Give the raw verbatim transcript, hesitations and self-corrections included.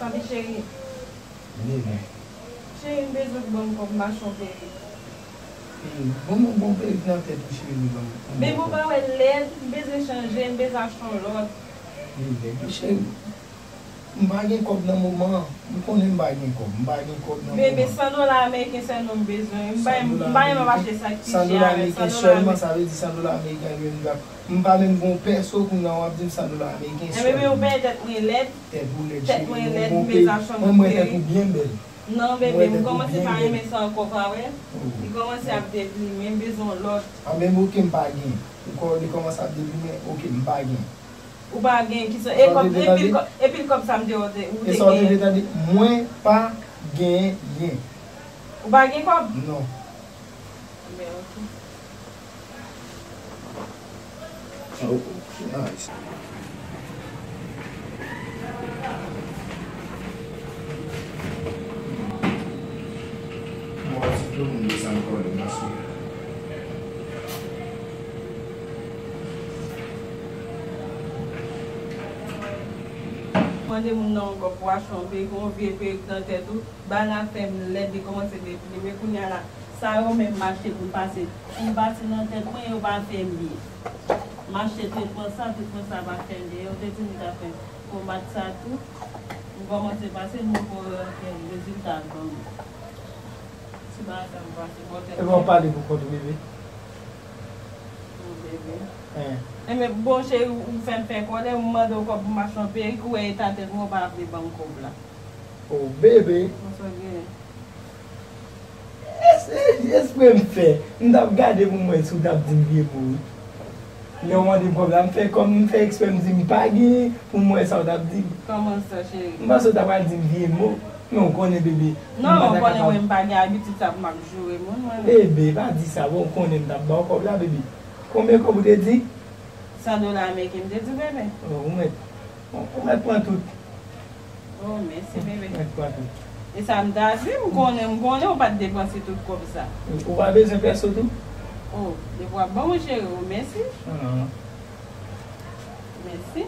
Papi cheri. Bebe. Cheri, m bezwen pou ban m kòb m achte yon perik. Ban m yon bon perik nan tèt ou, cheri, ban m. Bebe, ou pa wè lèd, m bezwen chanje, m bezwen achte yon lòt. Bebe, cheri, m pa gen kòb nan moman an. M konnen m pa gen kòb. M pa gen kòb nan moman an. Bebe, san dola ameriken sèlman m bezwen. M pa, m pa renmen ap achte sa k pi chè avèk san dola ameriken. San dola ameriken sèlman, sa vle di san dola ameriken, bebe, m pa, m pa menm gen yon pèso kounye a w ap di m san dola ameriken sèlman. Enben, bebe, ou pè tèt mwen lèd. Tèt ou lèd, Tèt mwen lèd, m bezwen achte yon lòt perik. Mwen, mwen tèt ou byen bèl. Non, bebe, m kòmanse pa renmen sa ankò, pa wè? Li kòmanse ap deplimen, m bezwen yon lòt. Anben, oke, m pa gen. Ou kò, li kòmanse ap deplimen, oke, m pa gen. Ou pa gen, kisa, e kòb, epi l kòb, epi l kòb sa m te, ou te gen. E sa w te vle tande? Mwen pa genyen. Ou pa gen kòb? Non. Enben, oke. Oh, nice. Bon, ti dlo pou m desann kòlè m aswè. Mande moun nan yon kòb pou achte yon perik, yon vye perik nan tèt ou, bagay la fè m lèd, li kòmanse deplimen. Kounye a la, sa yo menm m achte pou m pase, pou m pase nan tèt mwen, yo pa fè m byen. M achte tretman sa, tretman sa pa fè m byen. Yo te di m ta fè konbat sa tou. M kòmanse pase, m poko wè ankenn rezilta l ban m. Ti bagay sa m pase bò tèt. Epi w ap pale pou kont ou, bebe. Oh, bebe. Enben, bon, cheri, ou fè m fè kòlè, m mande w kòb pou m achte yon perik, ou wè eta tèt mwen, ou pa vle ban m kòb la. Oh, bebe. Bon, sa w genyen? Espre m fè. M t ap gade pou m wè si w t ap di m vye mo, wi. Lè w mande m kòb la, m fè kòm m fè ekspre, m di m pa genyen pou m wè sa w t ap di m. Kòman sa, cheri? M panse w ta pral di m vye mo, men w konnen, bebe. Non, ou konnen mwen, m pa gen abitid sa pou m ap joure moun, mwen menm. Bebe, pa di sa, bon, w konnen m t ap ba w kòb la, bebe. Konbyen kòb ou te di? San dola ameriken, m te di w, bebe. Oh, ou mèt, ou mèt pran tout. Oh, mèsi, bebe. Mèt pran tout. E sa m ta di, m konnen, m konnen ou pa t depanse tout kòb sa. Ou pa bezwen pèso tou? Oh, depi w ap ban mwen, cheri, oh, mèsi. Mèsi.